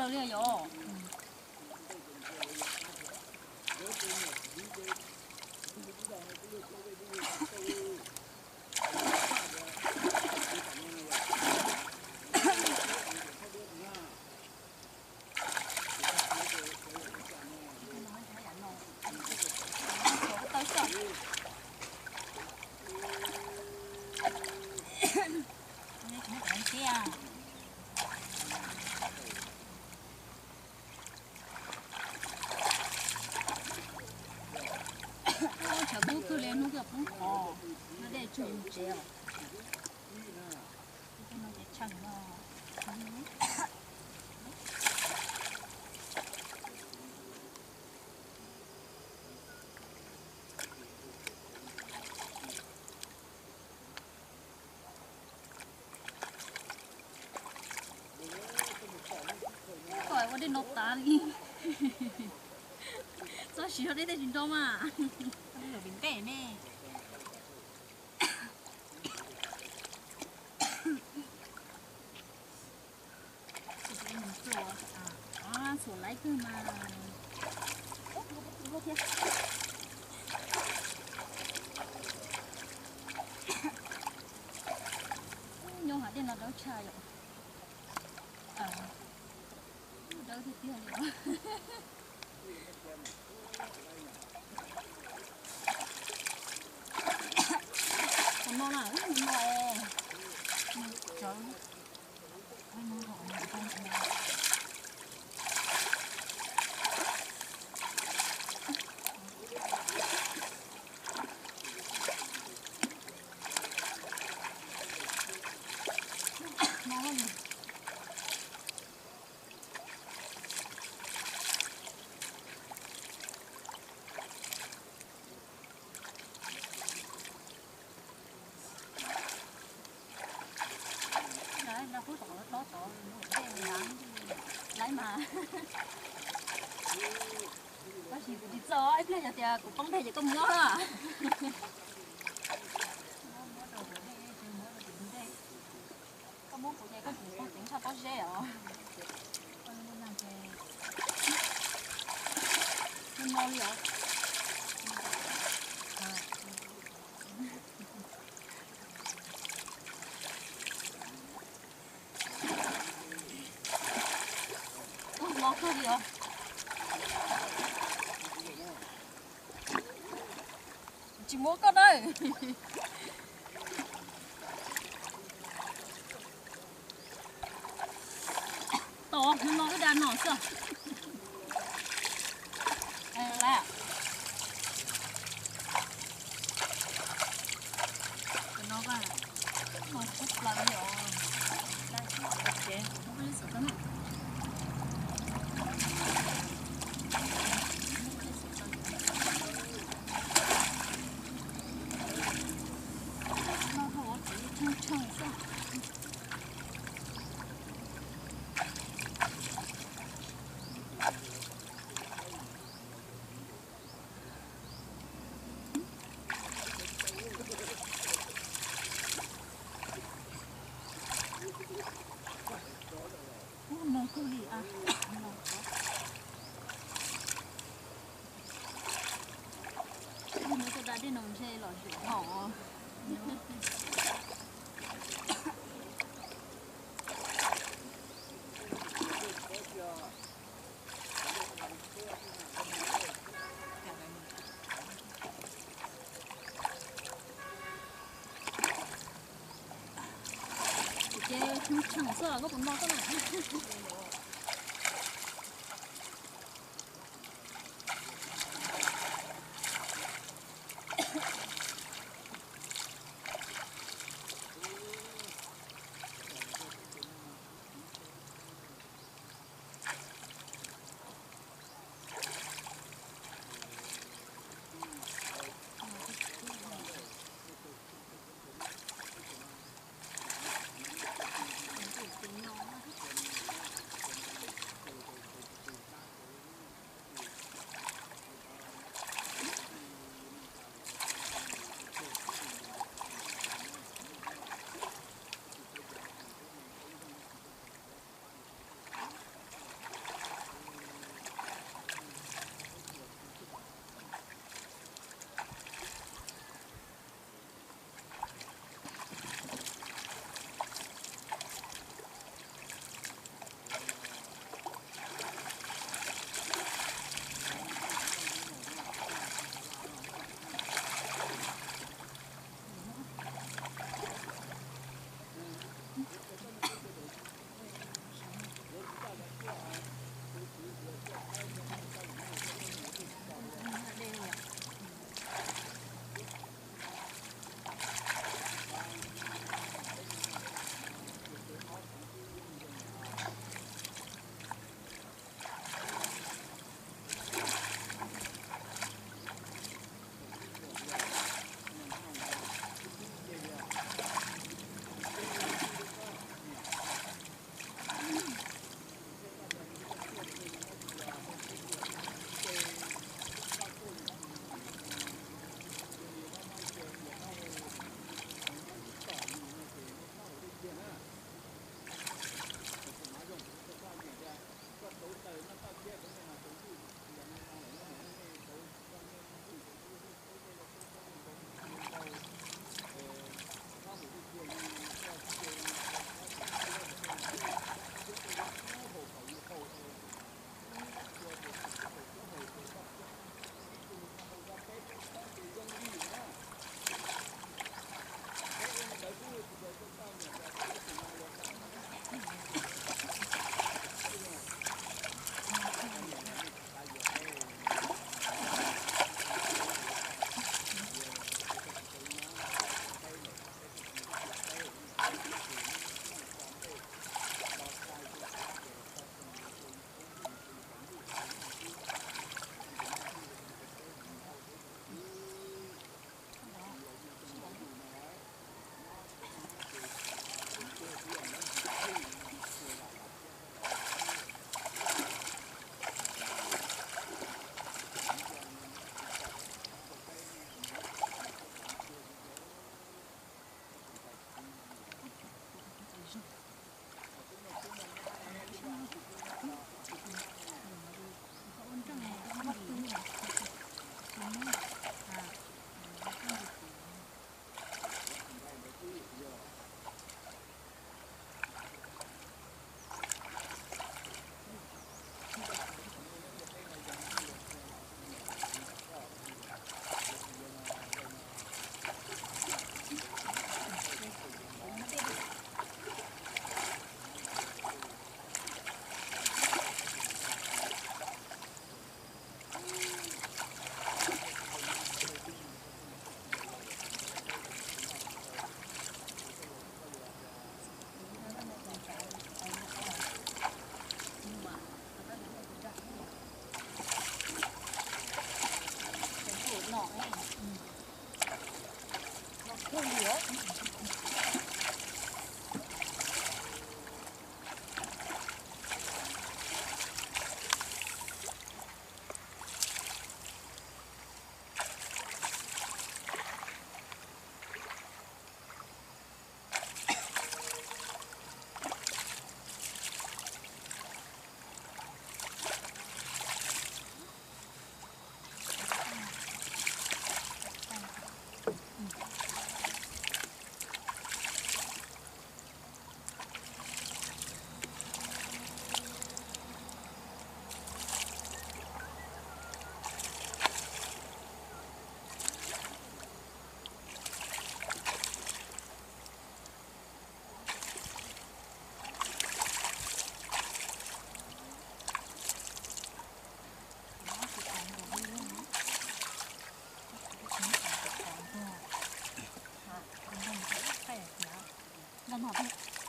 Li yog. Tshav kub kawg li, hnub twg poob qho, no dej tsug mus tsev os. Tej no ces tsheej no. Ua dej no tas li. Txhob siv dej tej tsis nrau mas. Lawm vim ntej me. Txhuam laib kawg mas. Nyob hav dej no dawb tshaj yom. Dawb tiag tiag li. Tus no na, tus no es, tsawv. Laib mas. Tab sis kuv tsis txawj, ib pliag yog tias kuv poob ntej ces koj muab. Koj muab kuv ces koj tsis poob ceev tshaj pob zeb os. No li os. Ua no kawg li os. Tsis muab koj na. Tos hnub no wb da no xwb. Lawm. Ub, no kawg li a. Muab cov da dej no ntshe lom zem dhau. Ces tshee xwb los koj puas noj koj na? Nrog nag thiab.